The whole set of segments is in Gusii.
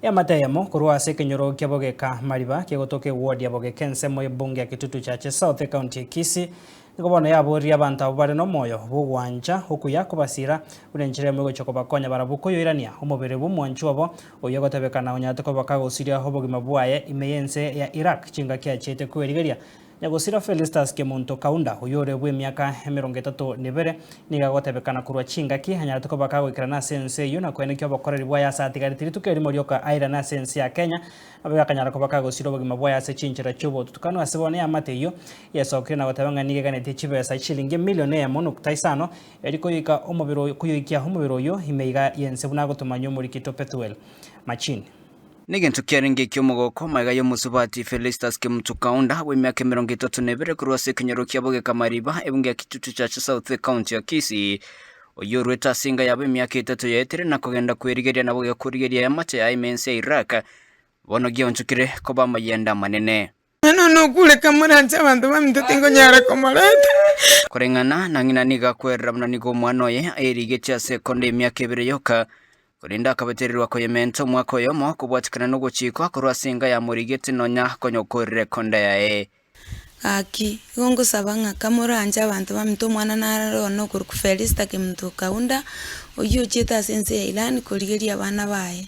Eamate eyemo korwa ase ekenyoro kia Bogeka Mariba kegotoka eward ya Bogeka ensemo y'ebunge ya Kitutu Chache South ecounty ya Kisii nigo bono yaboririe abanto abwo bare nomoyo bw'ogwancha okuya kobasira buna enchera eyemo egochia kobakonya barabwo koyoirania omobere bw'omwanchwa obo oyio ogotebekana onyarete koba kagosiria obogima bwaye ime y'ense ya Iraq chingaki achiete kwerigeria Nyagosira Felistus Kemunto Kaunda, oyio ore bw'emiaka emerongo etato na ebere, nigo agotebekana korwa chingaki anyarete koba kagoikerana ase ense eyio na koenekia obokoreri bwaye ase atigareti rituko erimo rioka airane ase ense ya Kenya, naboigo akanyara koba kagosira obogima bwaye ase chinchera chi'obotutukanu ase bono eamate eyio yesokire na goteba ng'a nigo eganetie chibesa chilingi emilion eyemo nukta isano erio koyoika omobere koyoikia omobere oyio ime iga y'ense buna agotomanywa omorikito Pethuel Machini. Negento kiarenge eki'omogoko magega y'omosubati Felistus Kemutu Kaunda bw'emiaka 32 korwa ase ekenyoro kia Bogeka Mariba, ebunge ya Kitutu Chache South, ekaunti ya Kisii, oyio orwete ase enga yabo emiaka etato yaetire na kogenda kwerigeria na boigo korigeria eamate yaye ime ense ya Iraq, bono gionchokire koba amayenda amanene. Bono nokureka moranche abanto baminto tinkonyara komoreta. Koreng'ana na ng'ina nigo akwerera buna nigo omwana oye aerigetie ase ekonda emiaka ebere yoka, korende akabetererwa koyementa omwaka oyomo kobwatikana nogochikwa korwa ase enga yamorigete nonya konya okorire ekonda yaye. Gaki, igo ngosaba ng'a kamoranche abanto baminto omwana narare one okorokwa Felista Kemunto Kaunda, oyio ochiete ase ense ya Iran korigeria abana baye.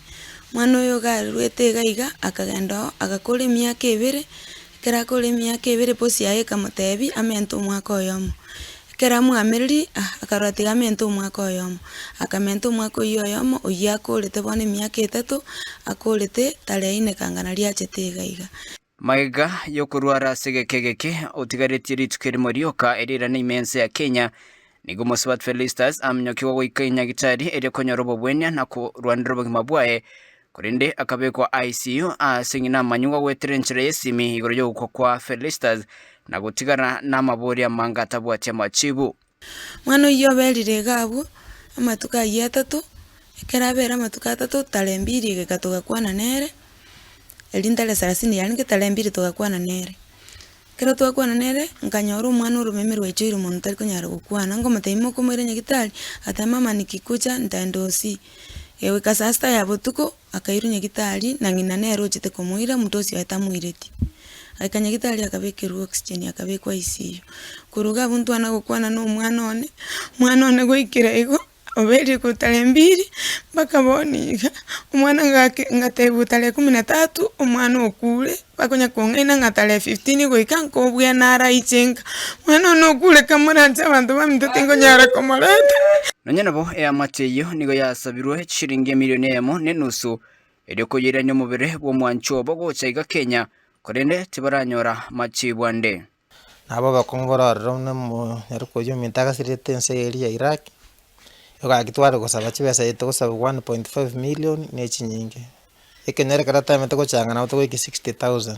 Omwana oyo iga arwete iga iga, akagenda oo, agakora emiaka ebere, ekero akora emiaka ebere bosi yaye ekamotebia amente omwaka oyomo. Ekero amwamereria, ah akarora tiga amente omwaka oyomo, akamenta omwaka oywo oyomo, oyio akorete bono emiaka etato, akorete tarehe ine kanga naria achete iga iga. Magega y'okorwara ase egeka egeke, otigaretie rituko erimo rioka erirane ime ense ya Kenya, nigo omosubati Felistus aminyokigwe goika enyagitari erio konyora obobwenia na korwanera obogima bwaye, korende akabekwa ICU ase ng'ina amanyigwa goetera enchera y'esimi igoro y'ogokwa kwa Felistus na gotigara namabori amange atabwati amachibu. Mwana oyio oberire iga abwo, amatuko ayio atato, ekero abere amatuko atato, tarehe mbiri egeka togakwana nere, erio ntare sarasini yarenge tarehe mbiri togakwana nere. Ekero twakwana nere, nkanyora omwana oromeme rwaichoire monto tari konyara gokwana, nkomotebia mokomoira nyagitari, agateba mama nikikucha ntaenda hosi. Egoika saa sita ya botuko, akairwa nyagitari na ng'ina nere ochete komoira omonto oye tamoireti. Agaika nyagitari akabekerwa oxygen akabekwa ICU. Korwa iga abwo ntwana gokwana na omwana one, omwana one goikera igo, obeire korwa tarehe mbiri mpaka bono iga, omwana ngake ngatebiwa tarehe kumi na tatu omwana okure, bakonya kong'aina ng'a tarehe fifteen goika nkobua naraiche nka, omwana one okure kamoranche abanto baminto tinkonyara komoreta. Nonya nabo eamate eyio nigo yasabirwe chishilingi emilioni eyemo na enusu, erio koyeirania omobere bw'omwanchwa obo gocha iga Kenya, korende tibaranyora machibu ande. Nabo obokong'u bore ororo buna omonyaroka oyio ominto agasirete ense eria ya Iraq, igo gaki tware gosaba chibesa echi togosaba 1.5 million na echinyinge, ekenyoro ekero totemete gochanga nabo togoika 60,000.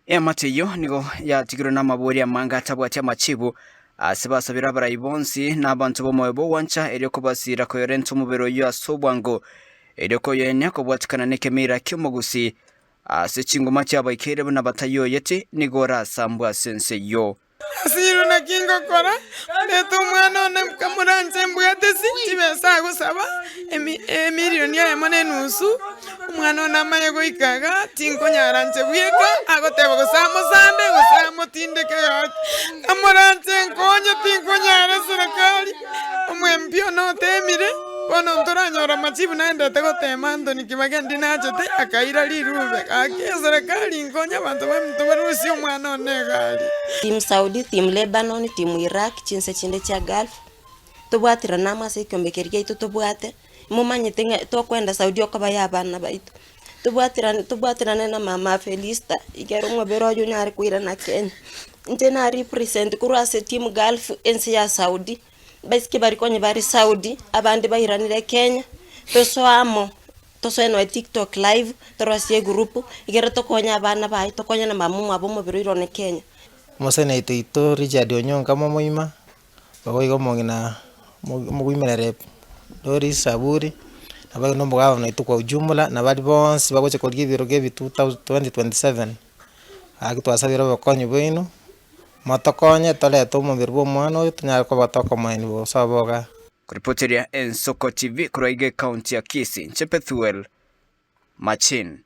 Eamate eyio nigo yatigirwe namabori amange atabwati amachibu, ase basabire abarai bonsi na abanto b'omoyo b'ogwancha erio kobasiira koyorenta omobere oyio ase obwango, erio koyoenia kobwatikana nekemira ki'omogusii. Ase chingoma chiabaikeire buna batayoyeti, nigo orasambwe ase ense eyio. Asirwe naki ngokora, ndete omwana one nkamoranche mbwate ase chibesa agosaba emilioni eyemo na enusu, omwana one amanye goika iga, tinkonyara inche bweka, agoteba gose amosande gose amotindeke gaki, nkamoranche nkonye tinkonyara eserekari, omwembi one otemire. Bono ntoranyore amachibu naendete gotema Anthony Kibaki ndi nachete akaira rirube gaki eserekari nkonye abanto baminto barusie omwana one egari. Team Saudi, Team Lebanon, Team Iraq, chinse chinde chia Gulf, tobwaterane amo ase ekiombe keria giaito tobwate, momanyete ng'a tokoenda Saudi okoba ya abana baito, tobwaterane tobwaterane na mama Felista, ekero omobere oye onyare koirana Kenya. Inche na represent korwa ase team Gulf ense ya Saudi. Baiseke baria konya bare Saudi, abande bairanire Kenya, tosoe amo, tosoe nonya TikTok live, torosie egroup, ekero tokonye abana baye, tokonye na mama omwabo omobere oire one Kenya. Omoseneto oito Richard Onyonka momoima, boigo omong'ina omogoimerere Doris Saburi, naboigo na omogabana oito kwa ujumla, na baria bonsi bagocha korigia ebirogo ebi 2027, gaki twasabire obokonyi bwaino. Motokonye torete omobere bw'omwana oyo tonyare koba tokomoenia bosa oboga. Koripoteria Ensoko TV korwa iga ekaunti ya Kisii, inche Bethuel. Machin.